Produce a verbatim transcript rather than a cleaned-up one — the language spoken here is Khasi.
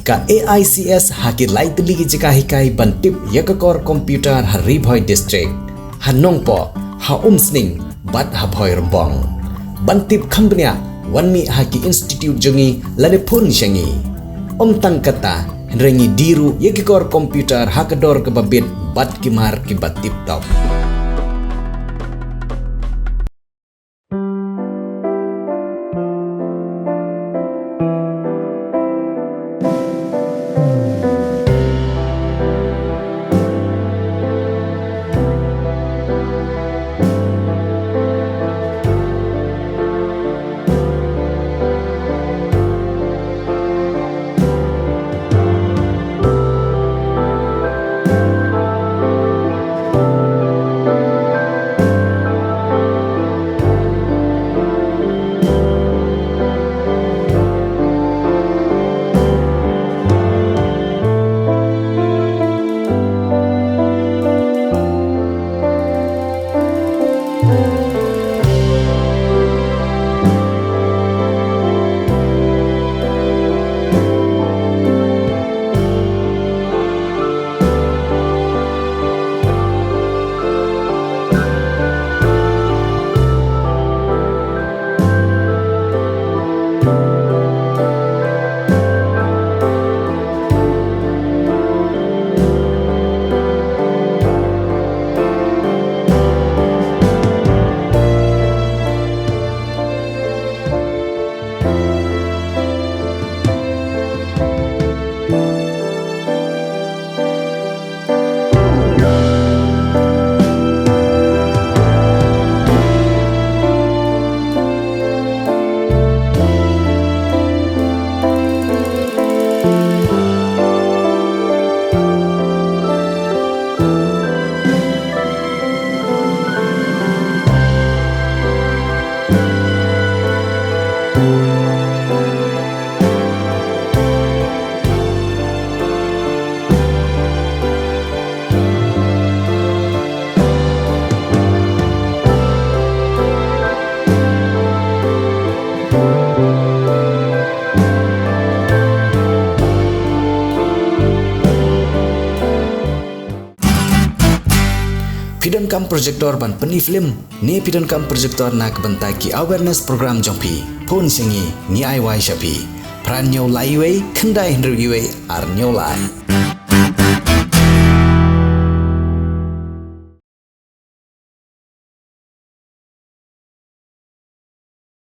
Ka A I C S ha ki lai tylli ki jaka hikai ban tip ïa ka kor computer ha Ri Bhoi District, ha Nongpoh, ha Umsning bad ha Bhoirymbong. Ban tip kham bniah, wan mih ha ki institute jong ngi lane phone sha ngi. Ym tang kata, hynrei ngi die ruh ïa ki kor computer ha ka dor kaba bit bad ki mar kiba tip top. Phi donkam projector ban pyni film, ne phi donkam projector na ka bynta ki awareness program jong phi? Phone sha ngi, ngi ai wai sha phi. Phra hynñiew lai uwei, khyndai hynriew uwei, ar hynñiew lai.